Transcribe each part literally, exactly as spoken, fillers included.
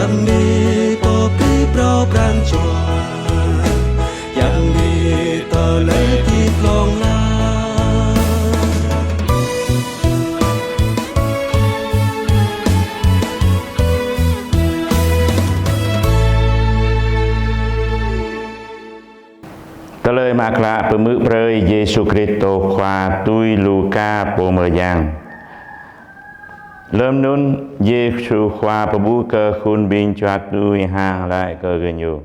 Yang ni pô pơpŭ pran jua, yang ni tơlơi hơdip hlŏng lar. Tơlơi mơak klă pơhmư̆ brơi Yêsu Kristô Khua tui Luka pô mơyang. Lơm anŭn Yêsu Khua pơƀuh kơ khul ƀing juat tui hăng laĭ kơ gơñu: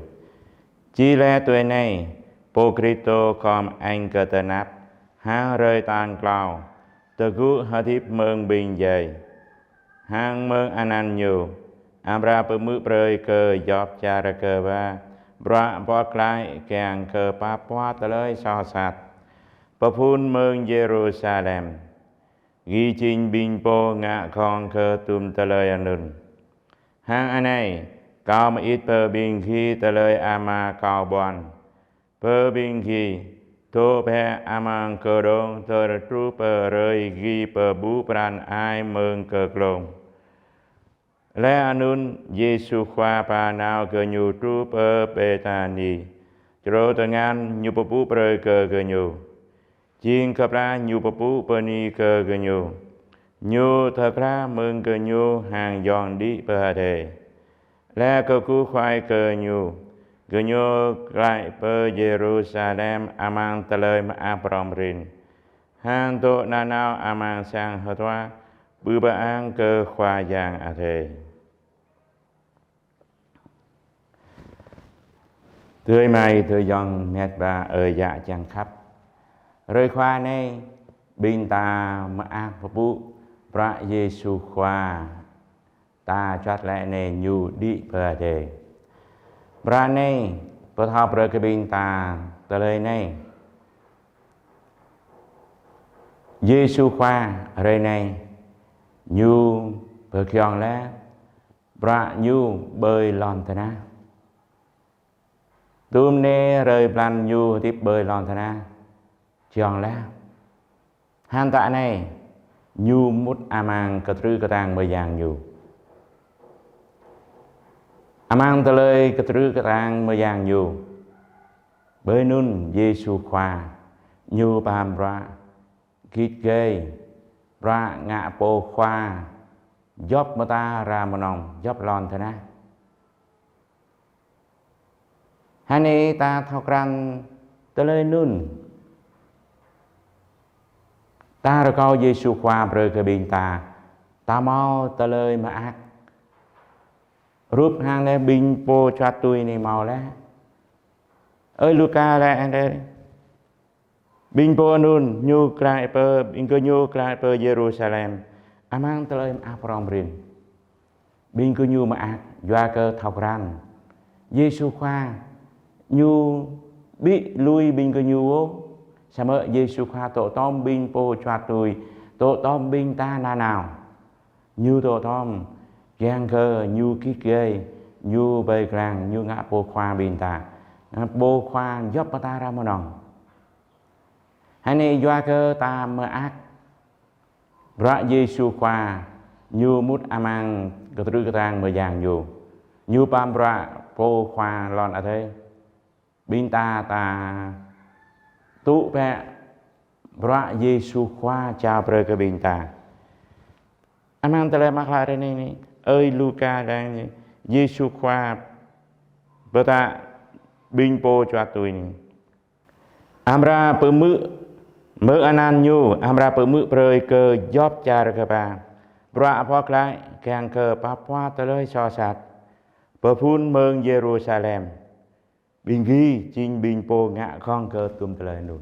Či lĕ tui anai, Pô Kristô khŏm añ kơ tơnap, hăng hrơi tal klâo tơgŭ hơdip mơ̆ng ƀing djai. Hăng mơ̆ng anăn ñu, amra pơhmư̆ brơi kơ djŏp čar rơkâo ba bruă pŏk glaĭ kiăng kơ pap pua tơlơi soh sat, pơphun mơ̆ng Yêrusalem, gih jing ƀing pô ngă gơ̆ng kơ tum tơlơi anŭn. Hăng anai, kâo mơit pơ ƀing gih tơlơi Ama kâo ƀuăn pơ ƀing gih: Dŏ bĕ amăng kơđông tơl truh pơ hrơi gih pơƀuh pran ai mơ̆ng kơ glông. Laih anŭn Yêsu Khua ba nao gơñu truh pơ Bêthani, črô tơngan ñu pơpŭ brơi kơ gơñu. Jing kơplah ñu pơpŭ bơni kơ gơñu, ñu thâo krah mơ̆ng gơñu hăng yŏng đĭ pơ adai. Laih kơkuh kơkuh kơ ñu, gơñu glaĭ pơ Yêrusalem amăng tơlơi mơak prong prin, hăng dŏ nanao amăng sang hơtua pơpŭ pơang kơ Khua Yang Adai. Adơi amai adơi ayŏng met wa ơi yă čang khăp. Hrơi Khua anai, ƀing ta mơak pơpŭ bruă Yêsu Khua ta čuăt laĭ anai ñu đĭ pơ adai. Bruă anai pơthâo brơi kơ ƀing ta tơlơi anai: Yêsu Khua hrơi anai ñu pơgiŏng laih bruă ñu ƀơi lŏn tơnah. Tum anai hrơi blan ñu hơdip ƀơi lŏn tơnah giŏng laih. Hăng tă anai ñu mŭt amăng kơtrư̆ kơtang mơyang ñu. Amăng tơlơi kơtrư̆ kơtang mơyang ñu, ƀơi anŭn Yêsu Khua ñu pơhmư̆ bruă git gai, bruă ngă pô khua djŏp mơta rơmơnong, djŏp lŏn tơnah. Hơnai ta thâo krăn tơlơi anŭn. Ta rơkâo Yêsu Khua brơi kơ ƀing ta, ta hmâo tơlơi mơak hrup hăng laih ƀing pô čuăt tui anai hmâo laih. Ơi Luka laĭ anai: Ƀing pô anŭn ñu glaĭ pơ, ƀing gơñu glaĭ pơ Yêrusalem amăng tơlơi mơak prong prin. Ƀing gơñu mơak yua kơ thâo krăn Yêsu Khua ñu ƀu lui ƀing gơñu ôh. Samơ̆ Yêsu Khua dŏ tom ƀing pô čuăt tui, dŏ tom ƀing ta nanao. Ñu dŏ tom, kiăng kơ ñu git gai, ñu ƀơi glang, ñu ngă pô khua ƀing ta, ngă pô khua djŏp mơta rơmơnong. Hơnai yua kơ ta mơak bruă Yêsu Khua ñu mŭt amăng kơtrư̆ kơtang mơyang ñu, ñu pơhmư̆ bruă pô khua lŏn adai. Ƀing ta ta tŭ bĕ bruă Yêsu Khua jao brơi kơ ƀing ta. Amăng tơlơi mơak klă hrơi anai, ơi Luka laĭ Yêsu Khua pơtă ƀing pô čuăt tui anai: Amra pơhmư̆, mơ̆ng anăn ñu, amra pơhmư̆ brơi kơ djŏp čar rơkâo ba bruă pŏk glaĭ kiăng kơ pap pua tơlơi soh sat, pơphun mơ̆ng Yêrusalem. Ƀing gih jing ƀing pô ngă gơ̆ng kơ tum tơlơi anŭn.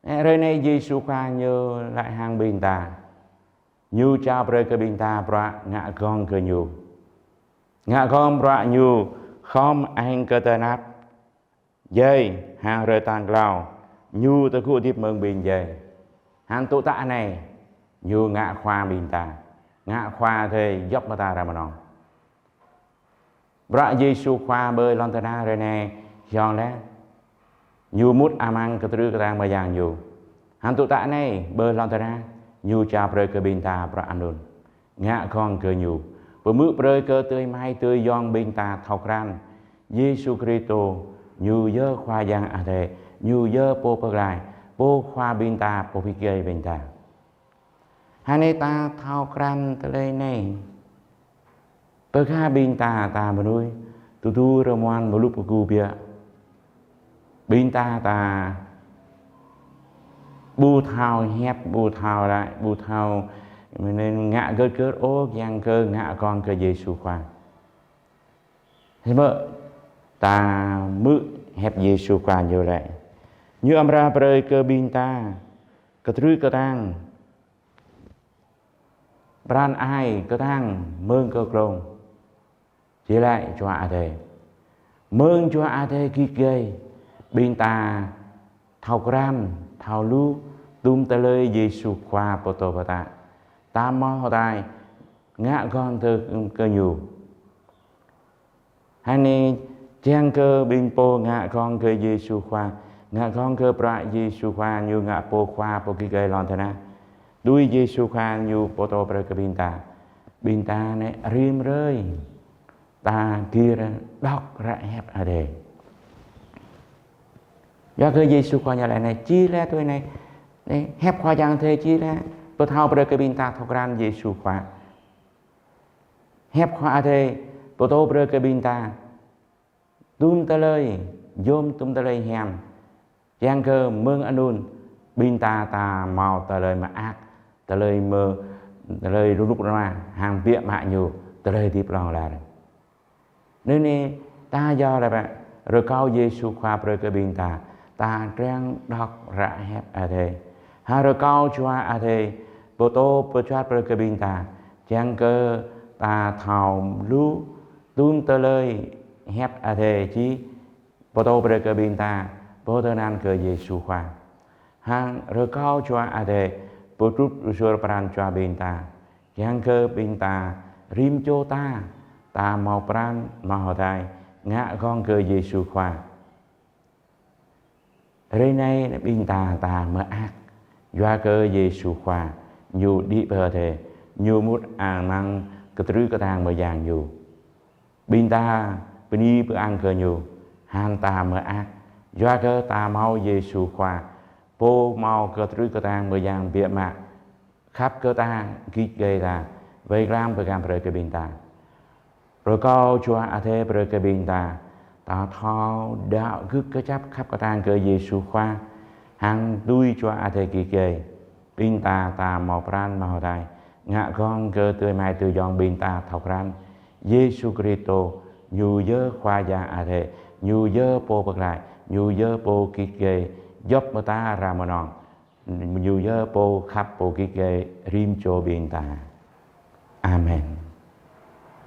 Hrơi anai Yêsu Khua ñu laĭ hăng ƀing ta, ñu jao brơi kơ ƀing ta bruă ngă gơ̆ng kơ ñu. Ngă gơ̆ng bruă ñu khŏm añ kơ tơnap, djai, hăng hrơi tal klâo ñu tơgŭ hơdip mơ̆ng ƀing djai. Hăng tŭ tă anai ñu ngă khua ƀing ta, ngă khua tơlơi djŏp mơta rơmơnong. Bruă Yêsu Khua ƀơi lŏn tơnah hrơi anai hiong laih, ñu mŭt amăng kơtrư̆ kơtang mơyang ñu. Hăng tŭ tă anai ƀơi lŏn tơnah ñu jao brơi kơ ƀing ta bruă anŭn, ngă gơ̆ng kơ ñu. pơhmư̆ brơi kơ adơi amai adơi ayŏng ƀing ta thâo krăn Yêsu Kristô, ñu yơh Khua Yang Adai, ñu yơh Pô Pơklaih, Pô Khua ƀing ta, Pô Pơgơi ƀing ta. Hơnai ta thâo krăn tơlơi anai, pơkă ƀing ta, ta mơnuih, tơdu rơmuăn mơlup kơkuh biă. Ƀing ta, ta ƀu thâo hiăp, ƀu thâo ră, ƀu thâo ngă gơ̆t gơ̆t ôh, kiăng kơ ngă gơ̆ng kơ Yêsu Khua. Samơ̆ ta hmư̆ hiăp Yêsu Khua ñu laĭ: Ñu amra brơi kơ ƀing ta kơtrưh kơtang, pran ai kơtang mơ̆ng kơ glông. Či laĭ Jua Adai. Mơ̆ng Jua Adai git gai, ƀing ta thâo krăn, thâo lu, tum tơlơi Yêsu Khua pơtô pơtă. Ta hmâo hơtai ngă gơ̆ng kơ, kơ ñu. Hơnai, kiăng kơ ƀing pô ngă gơ̆ng kơ Yêsu Khua, ngă gơ̆ng kơ bruă Yêsu Khua, ñu ngă Pô Khua, Pô git gai lŏn tơnah. Tui Yêsu Khua ñu pơtô brơi kơ ƀing ta, ƀing ta anai rĭm hrơi ta gir đŏk ră hiăp Adai. Yua kơ Yêsu Khua ñu laĭ anai, či laĭ tui anai, anai, hiăp Khua Yang Adai či laĭ pơthâo brơi kơ ƀing ta thâo krăn Yêsu Khua. Hiăp Khua Adai pơtô brơi kơ ƀing ta tum tơlơi yôm, tum tơlơi hiam, kiăng kơ mơ̆ng anŭn ƀing ta, ta hmâo tơlơi mơak, tơlơi mơ, tơlơi rơnŭk rơnua hăng biă mă ñu, tơlơi hơdip hlŏng lar. Anŭn anai, ta yua laĭ bă, rơkâo Yêsu Khua brơi kơ ƀing ta, ta kiăng đŏk ră hiăp Adai. Hăng rơkâo Jua Adai pơtô pơčuăt brơi kơ ƀing ta, kiăng kơ ta thâo lu tum tơlơi hiăp Adai či pơtô brơi kơ ƀing ta, pơtơnăn kơ Yêsu Khua. Hăng rơkâo Jua Adai pơtrut rơsur pran jua ƀing ta, kiăng kơ ƀing ta rĭm čô ta, ta hmâo pran, hmâo hơtai ngă gơ̆ng kơ Yêsu Khua. Hrơi anai ƀing ta, ta mơak, yua kơ Yêsu Khua ñu đĭ pơ adai, ñu mŭt amăng kơtrưh kơtang mơyang ñu. Ƀing ta bơni pơang kơ ñu, hăng ta mơak, yua kơ ta hmâo Yêsu Khua, Pô hmâo kơtrưh kơtang mơyang biă mă, khăp kơ ta, git gai ta, wai lăng pơgang brơi kơ ƀing ta. Rơkâo Jua Adai brơi kơ ƀing ta, ta thâo đaŏ gưt kơčăp khăp kơtang kơ Yêsu Khua, hăng tui Jua Adai git gai, ƀing ta, ta hmâo pran hmâo hơtai ngă gơ̆ng kơ adơi amai adơi ayŏng ƀing ta thâo krăn Yêsu Kristô, ñu yơh Khua Yang Adai, ñu yơh Pô Pơklaih, ñu yơh Pô git gai, djŏp mơta hră mơnơ̆ng. Ñu yơh Pô khăp, Pô git gai rĭm čô ƀing ta. Amen.